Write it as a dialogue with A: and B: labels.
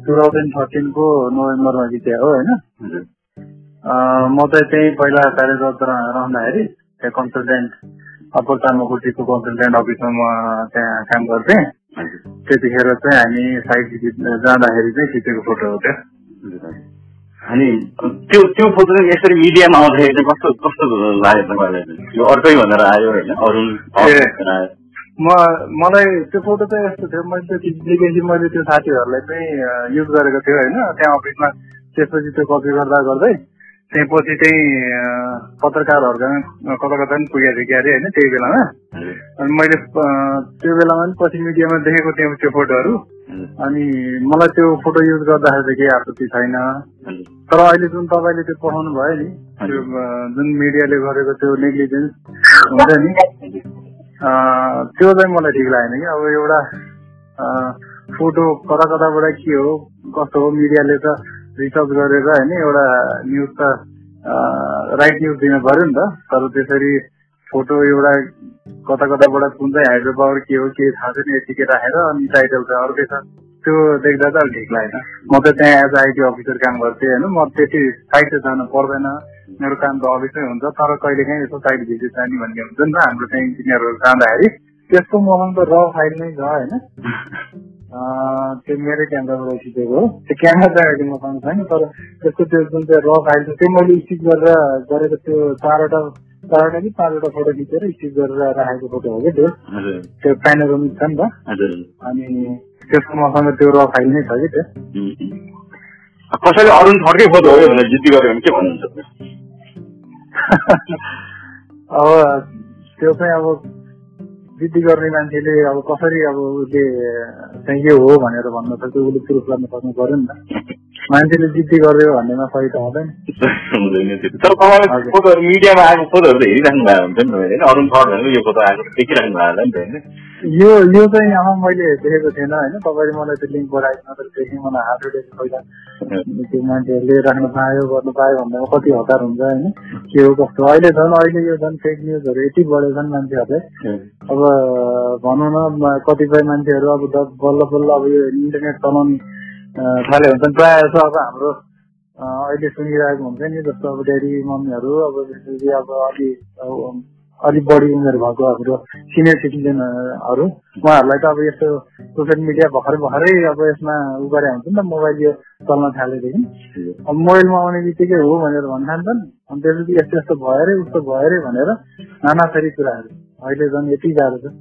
A: 2013 को नोभेम्बरमा जिते हो हैन। म चाहिँ त्यही पहिला कार्यरत रहँदाखेरि त्यहाँ कन्सल्टेन्ट अप्पर चामखुट्टीको कन्सल्टेन्ट अफिसमा म त्यहाँ काम गर्थेँ। त्यतिखेर चाहिँ हामी साइट भिजिट जाँदाखेरि चाहिँ खिचेको फोटो हो त्यो।
B: अनि त्यो फोटो चाहिँ यसरी मिडियामा आउँदाखेरि चाहिँ कस्तो कस्तो लाग्यो तपाईँलाई? यो अर्कै भनेर आयो होइन? अरुण
A: मलाई त्यो फोटो चाहिँ यस्तो थियो, मैले त्यो खिच्दैपछि मैले त्यो साथीहरूलाई चाहिँ युज गरेको थियो होइन त्यहाँ अफिसमा। त्यसपछि त्यो कपी गर्दा गर्दै त्यही पछि चाहिँ पत्रकारहरूसँग कता कता पनि पुगेको थियो क्यारे होइन त्यही बेलामा। अनि मैले त्यो बेलामा पनि पछि मिडियामा देखेको थिएँ त्यो फोटोहरू। अनि मलाई त्यो फोटो युज गर्दाखेरि केही आपत्ति छैन। तर अहिले जुन तपाईँले त्यो पठाउनु भयो नि त्यो जुन मिडियाले गरेको त्यो नेग्लिजेन्स हुन्छ नि त्यो चाहिँ मलाई ठिक लागेन कि। अब एउटा फोटो कता कताबाट के हो कस्तो हो, मिडियाले त रिसर्च गरेर होइन एउटा न्युज त राइट न्युज दिन पर्यो नि त। तर त्यसरी फोटो एउटा कता कताबाट कुन चाहिँ हाइड्रो पावर के हो के थाहा छैन यतिकै राखेर अनि टाइटल चाहिँ अर्कै छ, त्यो देख्दा त अलिक ठिक लागेन। म त त्यहाँ एज आइटी अफिसर काम गर्थेँ होइन, म त्यति साइट जानु पर्दैन, मेरो काम त अफिसमै हुन्छ। तर कहिलेकाहीँ यसो साइट भिजिट जाने भन्ने हुन्छ नि त हाम्रो त्यहाँ इन्जिनियरहरू जाँदाखेरि। त्यसको मसँग त र फाइल नै छ होइन, त्यो मेरै क्यामेराबाट खिचेको हो। त्यो क्यामेरा चाहिँ अहिले मसँग छैन, तर त्यसको त्यो जुन चाहिँ र फाइल छ त्यो मैले स्टिक गरेको त्यो चारवटा कि पाँचवटा फोटो खिचेर स्टिक गरेर राखेको फोटो हो कि त्यो प्यानोरामिक छ नि त। अनि त्यसको मसँग त्यो र फाइल नै छ कि त्यो।
B: कसैले अरुण थर्कै फोटो हो भनेर जिद्दी गर्यो भने के भन्नुहुन्छ?
A: अब त्यो चाहिँ अब जिद्दी गर्ने मान्छेले अब कसरी अब उसले चाहिँ यो हो भनेर भन्न सक्छ, उसले प्रुफ गर्न सक्नु पर्यो नि त। मान्छेले जिद्दी गर्यो भन्नेमा सही त हुँदैन।
B: तर तपाईँले फोटोहरू मिडियामा आएको फोटोहरू त हेरिराख्नु भएको हुन्छ नि होइन? अरुण थर्ड भनेर यो फोटो आएको देखिराख्नु भएको होला नि त होइन?
A: यो चाहिँ यहाँ मैले देखेको थिएन होइन, तपाईँले मलाई त्यो लिङ्क पठाएको मात्र देखेँ। मलाई हार्ट एटेक पहिला त्यो मान्छेहरूले राख्न पायो गर्नु पायो भन्दामा कति हतार हुन्छ होइन, के हो कस्तो। अहिले यो झन् फेक न्युजहरू यति बढेको छन् मान्छेहरूले। अब भनौँ न कतिपय मान्छेहरू अब बल्ल बल्ल अब यो इन्टरनेट चलाउने थाले हुन्छन् प्रायः जस्तो। अब हाम्रो अहिले सुनिरहेको हुन्छ नि जस्तो अब ड्याडी मम्मीहरू अब जसरी अब अलिक बढी उमेर भएको हाम्रो सिनियर सिटिजनहरू उहाँहरूलाई त अब यस्तो सोसियल मिडिया भर्खरै अब यसमा उ गरे हुन्छ नि त, मोबाइल यो चल्न थालेदेखि। अब मोबाइलमा आउने बित्तिकै हो भनेर भन्न थाल्छन्। अनि त्यसपछि यस्तो यस्तो भयो अरे उस्तो भयो अरे भनेर नाना थरी कुराहरू अहिले झन् यति गाह्रो छ।